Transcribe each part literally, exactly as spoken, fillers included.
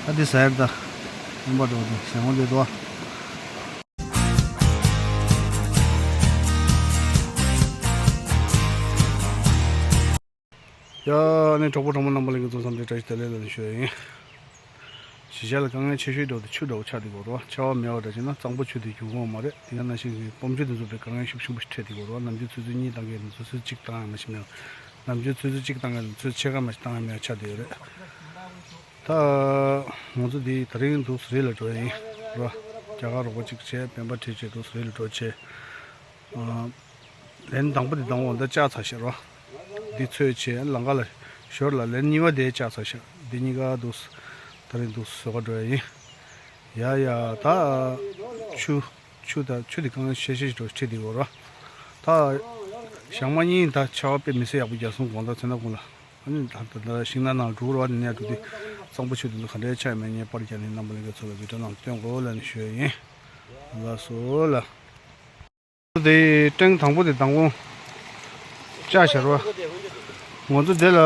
ད་འདི་ཟེར་ད། ཡོང་པ་འགྲོ་འདུག་ཞེ་ངོ་འདི་དོ། ཡ། ནི་གྲོགས་པོ་གྲོགས་མོ་རྣམ་པ་ལྷན་རྒྱས་ཚོ་འཚམས་འདྲི་བཀྲ་ཤིས་བདེ་ལེགས་ལ་ནི་ཞུ་ཡ་ཡིན། གཞིས་ཆགས་ལ་དཀའ་ངལ་ཆེ་ཤོས་འགྲོ་དུ་ཆུ་འདྲ་བོ་ཆགས་དེ་གོ་རོ། ཆར་བ་མེད་པ་འདྲ་བྱས་ན་གཙང་པོ་ཆུ་དེ་རྒྱུག་གོ་མ་རེད། དེ་ཡང་ན་ཞིག་སྤོམ་ཆུ་དེ་ཚོ་དཔེ་དཀའ་ངལ་ཤུགས་ཆེན་པོ་ཞིག་འཕྲད་དེ་གོ་རོ། ནམ་རྒྱུན་ཆུ་ཚོད་གཉིས་བཏང་གི་ཡོད་ན་ཆུ་ཚོད་གཅིག་བཏང་ཡང་མ་ཤི་མེད། ནམ་རྒྱུན་ཆུ་ཚོད་གཅིག་བཏང་གི་ཡོད་ན་ཆུ་ཚོད་ཕྱེད་ཀ་མ་ཤི་བཏང་ཡང་མེད་ཆགས་དེ་ཡོད་རེད། ད་ང་ཚོ་འདི་ད་རིང་འདུག་སེ་རི་ལ་འགྲོ་ཡ་ཡིན་རོ། རྒྱ་གར་རོགས་པ་གཅིག་བྱས་སྤེན་པ་ཁྲིད་བྱས་འདུག་སེ་རི་ལ་འགྲོ་བྱས། ཨ། ལན་དང་པོ་དེ་དང་པོ་འོ་ད་བཅག་ཚར་ཤག་རོ། འདི་ཚོས་བྱས་ལམ་ཁ་ལ་ཞོར་ལ་ལན་གཉིས་པ་དེ་བཅག་ཚར་ཤག་འདི་གཉིས་ཀ་འདུག་སེ་ད་རིང་འདུག་སེ་བཟོ་ག་འགྲོ་ཡ་ཡིན། ཡ་ཡ་ད། ཆུ། ཆུ་ད་ཆུ་དེ་གང་ཤེས་ཤེས་འགྲོ་ཁྲིད་དེ་གོ་རོ། ད། ཞག་མ་གཉིས་ད་ཆར་བ་དཔེ་མི་སྲིད་ཡག་པོ་རྒྱག་སོང་དགོང་དག་མཚན་ན་དགོང་ལ། ཨ་ནི་ད་ད་ད་ཤིང་ནགས་ནང་འགྲོ་རོགས་ནས་ནས་འགྲོ་དུས་གཙང་པོ་ཆུ་དེ་ཚོ་ག་འདྲའི་ཆགས་ཡོད་མེད་ངས་པར་རྒྱག་ནས་རྣམ་པ་ལྷན་རྒྱས་ཚོ་ལ་བི་ཌིའོ་ནང་སྟོན་དགོས་ལབ་ནས་ཞུ་ཡ་ཡིན། ལགས་སོ་ལ། དེ་ཊེང་དང་པོ་དེ་དང་པོ་བཅག་བཞག་རོགས། ང་ཚོ་དེ་ལ་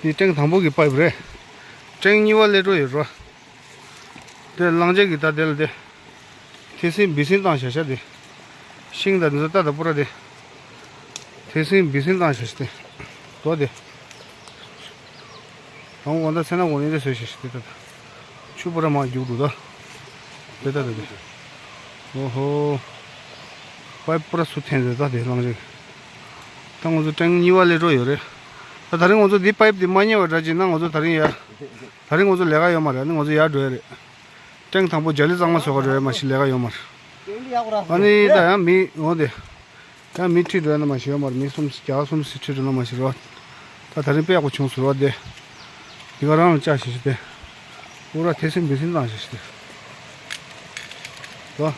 དེ་ཊེང་དང་པོ་གི་པའིབ་རེད། ཊེང་གཉིས་པ་སླེབས་འགྲོ་ཡོད་རོགས། དེ་གླང་ཆེན་གྱི་ད་དེ་ལ་དེ། ཐེ་སྲིན་བི་སྲིན་བཏང་བཞག་བཞག་དེ། ཤིང་དང་འདི་ཚོ་ལྟ་དང་པོ་ར་དེ། ཐེ་སྲིན་བི་སྲིན་བཏང་བཞག་བཞག་དེ། དོ་དེ། དང་པོ་ད་ཚེ་ན་གོང་ནས་དེ་བཟོས་བཞག་བཞག་དེ་ད་ད། ཆུ་པུ་ར་མ་རྒྱུག་འདུག་ད། དེ་ད་ད་དེ། ཨོ་ཧོ། པའིབ་པུ་ར་སུ་འཐེན་ཟེར་ད་དེ་གླང་ཆེན། ད་ང་ཚོ་ཊེང་གཉིས་པ་སླེབས་འགྲོ་ཡོད་རེད། ད་ད་རིང་ང་ཚོ་འདི་པའིབ་འདི་མ་རྙེད་པ་འདྲ་ཅིག་ན་ང་ཚོ་ད་རིང་ཡ། ད་རིང་ང་ཚོ་ལས་ཀ་ཡོད་མ་རེད། ཨ་ནི་ང་ཚོ་ཡར་འགྲོ་ཡ་རེད། ཊེང་དང་པོ་རྒྱ་ལི་གཙང་མ་བཟོ་ག་འགྲོ་ཡ་མ་གཞི་ལས་ཀ་ཡོད་མ་རེད། ཨ་ནི་ད་ཡང་མི་འོང་དེ། ད་མི་ཁྲིད་འགྲོ་ཡ་ན་མ་གཞི་ཡོད་མ་རེད། མི་གསུམ་བརྒྱ་གསུམ་ཞིག་ཁྲིད་འགྲོ་ན་མ་གཞི་རོ། ད་ད་རིང་དཔེ་ཡག་པོ་བྱུང་ཟེར་བ་དེ། འདི་ག་རང་ལ་བཅག་ཞིག་ཞིག་དེ། པུ་ར་ཐེ་སྲིན་བི་སྲིན་བཏང་ཞིག་ཞིག་དེ། རོ།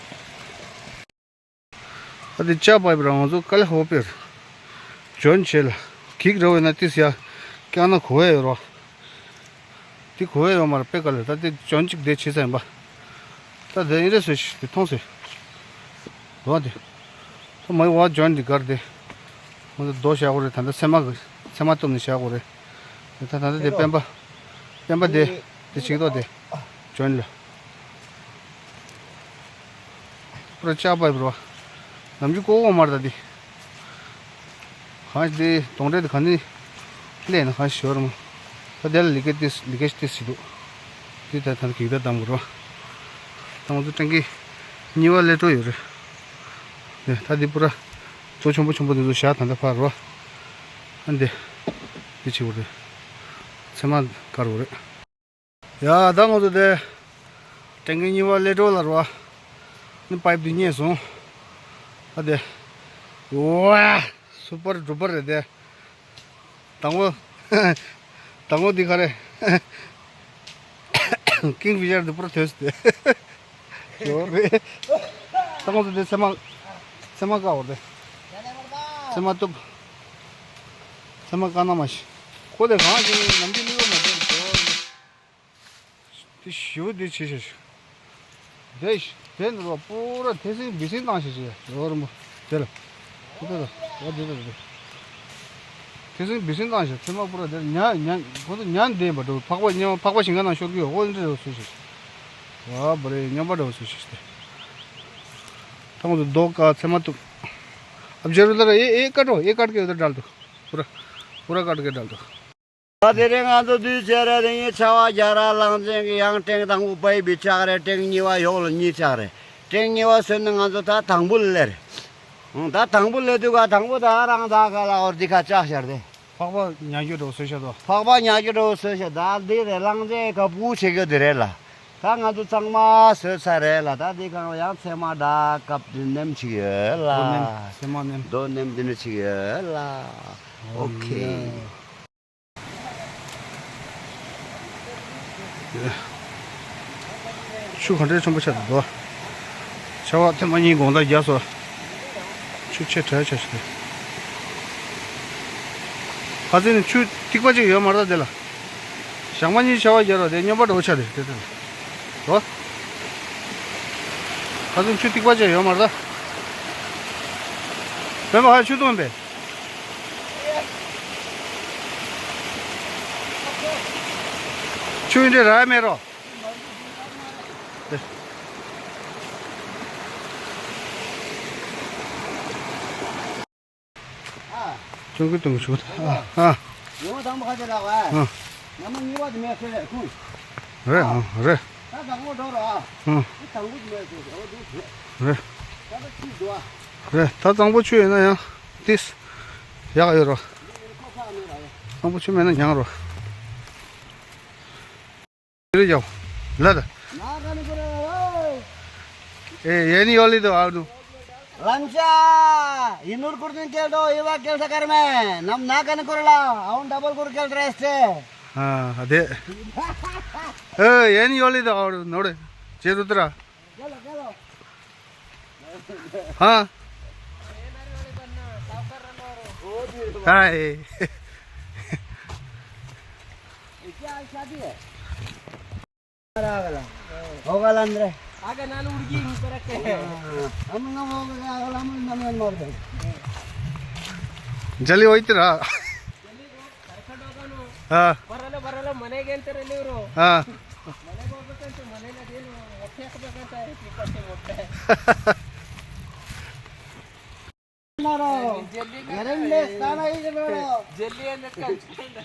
ད་དེ་ལྕགས་པའིབ་རང་ང་ཚོ་དཀའ་ལས་ཁག་པོ་དཔེར། འཇོན་བྱེད་ལ། གིག་ར་བས་ན་ཏིས་ཡ། ཀྱང་ན་གོ་བས་ཡོད་རོ། དེ་གོ་བས་ཡོད་མ་རེད་དཔེ་དཀའ་ལས་ད་དེ་འཇོན་གཅིག་དེ་བྱེད་ས་ཡིན་པ། ད་དེ་ཨིན་རེད་ཟེར་ཞིག་དེ་མཐོང་ཟེར། འོ་དེ། ད་མའི་བ་འཇོན་དེ་གར་དེ། ང་ཚོ་རྡོ་བཞག་གོ་རེད། ད་ལྟ་ཚེར་མ་གི་ཚེར་མ་གཏུབ་ནས་བཞག་གོ་རེད། དེ་ད་ད་ལྟ་དེ་སྤེན་པ། སྤེན་པ་དེ་དེ་ཆིག་ཏོ་དེ། འཇོན་ལ། པུ་ར་ལྕགས་པའིབ་རོ། ནམ་རྒྱུན་ཀོ་ཀོ་མར་ད་དེ། གང་ཞིག་དེ་གདོང་འདྲེ་དེ་ག་ནས་སླེབས་ན་གང་ཞིག་ཞོར་མོ། ད་དེ་ལ་ལི་ཀེ་ཏིས་ལི་ཀེ་ཤི་ཏིས་ཞིག་འདུག་དེ་ད་ད་གིག་ད་དམ་གོ་རོ། ད་ང་ཚོ་ཊེང་གི་གཉིས་པ་སླེབས་འགྲོ་ཡོད་རེད། ནས་ད་འདི་པུ་ར་མཚོ་ཆེན་པོ་ཆེན་པོ་འདི་ཚོ་བཞག་ད་ལྟ་ཕར་རོ། ཨ་འདི་འདི་བྱེད་དགོས་རེད། ཚེར་མ་དཀར་བོ་རེད། ཡ་ད་ང་ཚོ་དེ་ཊེང་གི་གཉིས་པ་སླེབས་འགྲོ་ལ་རོ། ནི་པའིབ་འདི་རྙེད་སོང་། ཨ་དེ། ཝ། སུ་པར་ཌུ་པར་རེད་དེ། དང་པོ། དང་པོ་འདི་ག་རེ། ཀིང་ཕི་ཤར་འདི་པུ་ར་ཐོས་སུ་དེ། ཡོད་རེད། ད་ང་ཚོ་དེ་ཚེར་མ། ཚེར་མ་ཀ་བོ་དེ། ཚེར་མ་གཏུབ། ཚེར་མ་ཀ་ན་མ་ཤི། ཁོ་དེ་གང་ཞིག་ནམ་རྒྱུན་ནི་ཡོད་མ་རེད། དེ་ཞི་བ་དེ་ཆེ་ཆེ་ཞིག་དེ་ཞི་དེ་ནི་རོ་པུ་ར་ཐེ་སིང་བི་སིང་བཏང་ཞེས་བྱས་ཡོད་རེད་མོ། དེ་ལ། དེ་དེ་དེ་དེ་དེ། ཐེ་སིང་བི་སིང་བཏང་ཞེས་ཚེར་མ་པུ་ར་དེ་ཉ་ཉ་ཁོ་ཚོ་ཉ་འདེད་པ་འགྲོ་ཕག་པ་ཉ་ཕག་པ་ཞིང་ཁ་ནང་ཤོར་གི་ཡོད་ཁོ་འདྲ་རེད་སུ་ཞིག་ཝ་བ་རེ་ཉམས་པ་འདྲ་བོ་སུ་ཞིག་སྟེ། ཐང་དུ་རྡོ་ཀ་ཚེར་མ་གཏུབ། ཨབ་ཇེ་རུ་ལ་ར་ཨེ་ཨེ་ཀ་འགྲོ་ཨེ་ཀ་ཀེ་ཡོད་ད་འགྲལ་འདུག་པུ་ར། པུ་ར་ཀ་ཀེ་འགྲལ་འདུག་ད་དེ་རིང་ང་ཚོ་དུས་ཆེ་རེད། དེ་ཉིན་ཆར་པ་རྒྱག་ར་གླང་ཆེན་གྱི་ཡང་ཊེང་དང་པོ་པའི་བི་ཆག་རེད། ཊེང་གཉིས་པ་ཡོག་ལ་གཉིས་ཆག་རེད། ཊེང་གཉིས་པ་སོན་ནི་ང་ཚོ་ད་དང་པོ་ལ་སླེབས་རེད། ད་དང་པོ་སླེབས་དུས་ཀ་དང་པོ་ད་རང་ད་ག་ལ་འོར་འདི་ཁ་ལྕགས་ཤར་དེ། ཕག་པ་ཉ་རྒྱུ་འགྲོ་སོས་ཤ་དོ། ཕག་པ་ཉ་རྒྱུ་འགྲོ་སོས་ཤ་ད་འདི་རེད། གླང་ཆེན་ག་པུ་བྱེད་རྒྱུ་འདི་རེད་ལ། ད་ང་ཚོ་གཙང་མ་སོས་ཚར་རེད་ལ། ད་འདི་གང་ལ་ཡང་ཚེར་མ་འདྲ་སྐབས་འདི་ནེམ་ཅིག་ཡོད་ལ། རྡོ་ནེམ་ཚེར་མ་ནེམ། རྡོ་ནེམ་འདི་འདྲ་ཅིག་ཡོད་ལ། ཨོ་ཁེ། ཆུ་ག་འདྲའི་ཆེན་པོ་ཆགས་འདུག་ཆར་པ་ཐེངས་མ་གཉིས་དགོང་དག་བརྒྱབ་སོང་། ཆུ་ཆེ་དྲགས་ཆགས་ཤིག་ཁ་སང་ནས་ཆུ་ཐིགས་པ་གཅིག་ཡོད་མ་རེད་དེ་ལ། ཞག་མ་གཉིས་ཆར་པ་བརྒྱབ་རོགས་དེ་སྨྱོན་པ་འདྲ་བོ་ཆགས་རེད་དེ་དེ་ལ། ཁ་སང་ཆུ་ཐིགས་པ་གཅིག་ཡོད་མ་རེད་ད། སྤེན་པ་ཧ་ཆུ་འཐུང་པས། ཆུ་འདྲེ་ར་མེད་རོ། ཅུང་ཀི་ཏུང་ཆུ། ཨ་ཨ། ཡོང་དང་པོ་ཁ་ཆེ་ལ་བ། ཨ། ཉི་མ་གཉིས་པ་དེ་མེད་ཟེར་རེད་ཁུངས། རེད་ཨ་རེད། ད་དང་པོ་འགྲོ་རོགས་ཨ། ཨ། དེ་དང་པོ་དེ་མེད་ཟེར་ཨོ་དུ་ཟེར། རེད། ད་ད་ཅི་འདུག་ཨ། རེད་ད་གཙང་པོ་ཆུ་ཡོད་ན་ཡང་ཏིས། ཡག་ཡོད་རོ། ཁོ་ཁ་མེད་ར་ཡ། གཙང་པོ་ཆུ་མེད་ན་མྱང་རོ། ཡོ། ལ་ད། ལམ་ཆ། ཡིན་ནོར་ཀུར་ཏིན་ཀེལ་དོ་ཡི་བ་ཀེལ་ས་ཀར་མེ། ནམ་ན་ཀན་ཀུར་ལ་ཨའུན་ཌབ་ལ་ཀུར་ཀེལ་ཏྲེ་སྟེ། ཨ་དེ། ཨེ་ཡིན་ཡོ་ལི་དོ་ནོར། ཇེ་རུ་ཏྲ། ཧ། ཧའི། ಜಲ್ಲಿ ಹೋಯ್ತೀರಾ? ಹಾ. ಬರಲ್ಲ, ಬರಲ್ಲ, ಮನೆಗೆ ಅಂತಾರಲ್ಲ ಇವರು. ಹಾ. ಮನೆಗೆ ಹೋಗ್ಬೇಕಂತ, ಮನೇಲಿ ಅದೇನು ಮೊಟ್ಟೆ ಹಾಕ್ಬೇಕಂತ ಟಿಪ್ಪಟ್ಟೆ ಮೊಟ್ಟೆ. ಜಲ್ಲಿ ಎರಡನೇ ಸ್ಥಾನ ಈಗ ನೋಡು. ಜಲ್ಲಿ ಅನ್ನೋದಕ್ಕೆ ಹಂಚ್ಕೊಂಡೆ.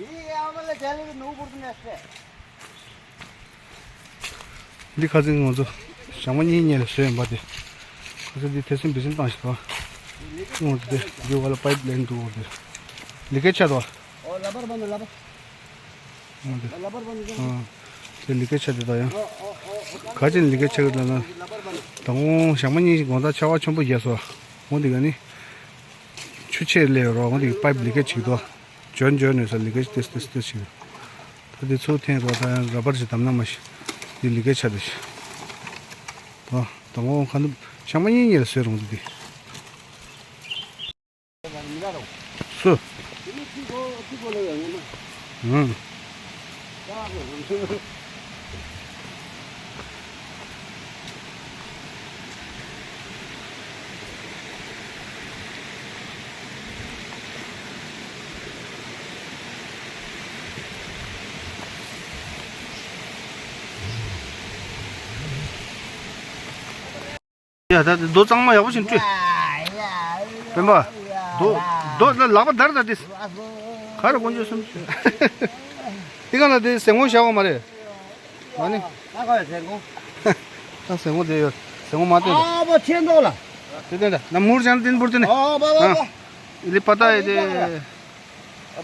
ಈಗ ಆಮೇಲೆ ಜಲ್ಲಿಗೆ ನೋವು ಬಿಡ್ತೀನಿ ಅಷ್ಟೇ. འདི་ཁ་སང་ང་ཚོ་ཞག་མ་གཉིས་གཉིས་ལ་བཟོས་ཡིན་པ་དེ། ཁ་སང་འདི་ཐེ་ཚོམ་བེ་ཚོམ་བཏང་ཞིག་པ། ང་ཚོ་དེ་འདི་བ་ལ་པའིབ་ལེན་འདུག་འོ་དེ། ལི་ཀའི་ཆ་དོ། ཨོ་ལ་པར་བ་ནི་ལ་པར། འོ་དེ། ལ་པར་བ་ནི། ཨ། དེ་ལི་ཀའི་ཆ་དེ་ད་ཡང་། ཨོ་ཨོ་ཨོ། ག་ཅིན་ལི་ཀའི་ཆ་གི་ད་ན། ལ་པར་བ་ནི། དང་པོ་ཞག་མ་གཉིས་ཤིག་དགོང་དག་ཆར་པ་ཆེན་པོ་རྒྱག་སོང་། འོ་དེ་ག་ནི། ཆུ་ཆེ་ལས་རོགས་འོ་དེ་པའིབ་ལི་ཀའི་ཆིག་དོ། འཇོན་འཇོན་ནས་ས་ལི་ཀེ་ཏེས་ཏེས་ཏེས་བྱེད། ད་དེ་ཚུར་འཐེན་རོགས་ད་ཡང་ར་པར་ཞིག་བསྡམས་ན་མ་ཤི། དེ་ལི་ཀེ་ཆ་དེ་ཤི། ད་ད་ངོ་ཁ་འདུག་ཞག་མ་གཉིས་གཉིས་ལ་བཟོས་རུང་དེ་དེ། སུ། ཨང་། ཡ་ད་རྡོ་གཙང་མ་ཡག་པོ་ཞིག་བཀྲུས། སྤེན་པ། རྡོ་རྡོ་ལ་ལག་པ་བརྡར་ད་དེ། ག་རེ་དཀོན་མཆོག་གསུམ། དེ་ག་ལ་དེ་ཟེ་ངོ་བཞག་པ་མ་རེད། ཨ་ནི། ད་ག་ཡོད་ཟེ་ངོ། ད་ཟེ་ངོ་དེ་ཡོད། ཟེ་ངོ་མ་བསྟན་ད། ཨ་བ་ཆེན་ཏོག་ལ། དེ་བསྟན་ད་ན་མུར་ཅན་ཏིན་པུར་ཏིན། ཨ་བ་བ་བ། ཨ། ལི་པ་ཏ་ཡེ་དེ།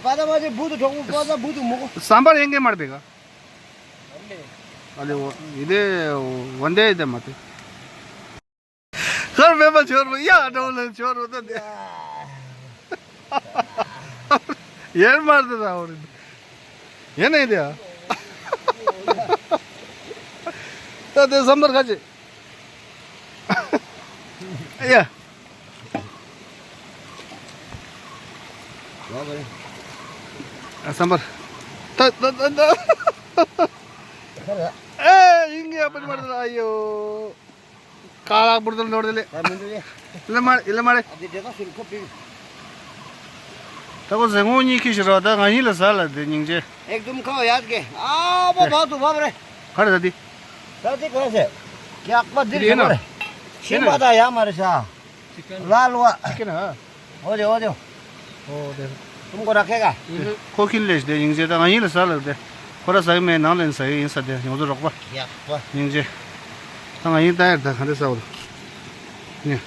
པ་ཏ་བ་དེ་བུ་དུ་གྲོགས་པོ་པ་ཏ་བུ་དུ་མོ་གོ། ཟམ་པར་ཡེང་གེ་མར་བེ་ག། ཨ་ལེ་འོ་ཡེ་དེ་ཝན་ཌེ་ཡེ་དེ་མ་དེ། ཧར་བེ་མ་ཆོར་བ་ཡ་འགྲོ་ལེ་ཆོར་བ་ད་དེ། ཡར་མར་དུ་ད་འོ་རེད། ཡེ་ནས་དེ། ད་དེ་ཟམ་པར་ཁ་ཅིག་ཡ། ཨ་སམ་བར། ད་ད་ད་ད། ཨེ་ཡིན་ངེས་པར་མར་ད་ཡོ། ཀ་ལག་པུར་དུ་ནོར་དེ་ལེ། ལེ་མ་ལེ་མ་ལེ། ད་ཁོ་ཟེ་ངོ་གཉིས་ཁྱི་ཞིག་རོ་ད་ང་གཉིས་ལ་ཟ་ལ་དེ་སྙིང་རྗེ། एकदम खाओ याद के। आ वो बहुत हुआ रे। ཁ་རེ་ད་དེ། ཁ་རེ་ཟེ། ཡག་པ་འདིར་དེ་ཡིན་ན། ཤིང་པ་དང་ཡག་མ་རེད་ཤག་ལ་ལུ་བ། ཅི་ཀེ་ན། འོ་དེ་འོ་དེ། འོ་དེ། ཀུམ་ཀོ་ར་ཁེ་ག། ཁོ་ཁྱི་ལས་དེ་སྙིང་རྗེ་ད་ང་གཉིས་ལ་ཟ་ལ་དེ། ཁོ་ར་ཟ་གི་མེད་ནང་ལེན་ཟ་གི་ཡིན་ས་དེ་ཡོང་ཚོ་རོགས་པ། ཡག་པ། སྙིང་རྗེ། ད་ང་གཉིས་ད་ཡར་ད་ག་འདྲ་ཟ་བ་དང་། ཉེ།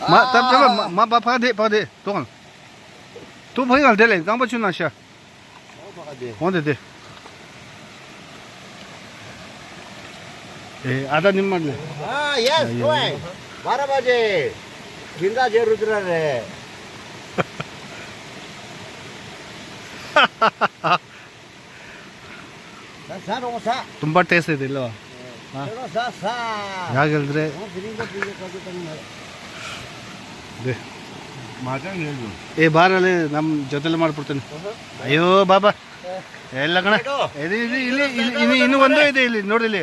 མ་ད་ད་མ་མ་པ་ཕ་དེ་ཕ་དེ་ཏོ་གང་། ཏོ་ཕ་ཡང་དེ་ལས་གཙང་པ་ཆུ་ན་ཤ། འོ་དེ་དེ། ཨེ་ཨ་ད་ནི་མ་ལེ། ཨ་ཡེས་ཀོ་ཨེ། བ་ར་བ་ཇེ། གིན་ད་ཇེ་རུ་ཏྲ་རེ། ད་ཟ་རོང་ཟ། ཏུམ་པ་ཏེ་སེ་དེ་ལོ། ཨ། ཟ་རོང་ཟ་ཟ། ཡ་གལ་དྲེ། རོང་དེ་རིང་ག་དེ་ག་ག་དང་ན། དེ། མ་ཅང་ཡོད་ཡོད། ཨེ་བ་ར་ལེ་ནམ་ཇོ་ཏེ་ལེ་མར་པུར་ཏན། ཨ་ཡོ་བ་བ། ཨེ་ལ་ཀ་ན། ཨེ་ལི་ལི་ལི་ལི་ལི་ལི་ནོར་ལི་ལི།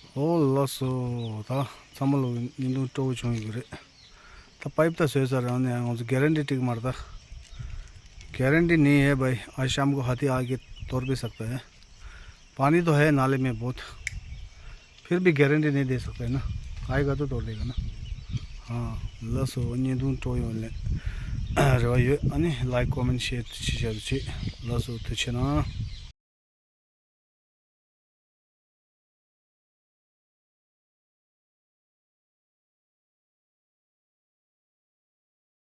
ཨོ་ལགས་སོ། ད་ཚང་མ་ལོ་བརྙན་ཐུང་སྤྲོ་བོ་བྱུང་ཡོད་ཀྱི་རེད། ད་པའིབ་ད་བཟོས་ཚར་རང་ནས་ང་ཚོ་གེ་རན་ཊི་སྤྲད་ཀྱི་མ་རེད་ད། गारंटी नहीं है भाई, आज शाम को हाथी आके तोड़ भी सकता है। पानी तो है नाले में बहुत, फिर भी गारंटी नहीं दे सकते ना, आएगा तो तोड़ देगा ना। हाँ, ལགས་སོ། བརྙན་ཐུང་སྤྲོ་ཡོང་ལེ་རེ་བ་ཡོད། ཨ་ནི་ལའིཀ་ཀོ་མེན་ཤེར་ཅི་བྱ་རུ་ཅི། ལགས་སོ། ཐུགས་རྗེ་གནང་།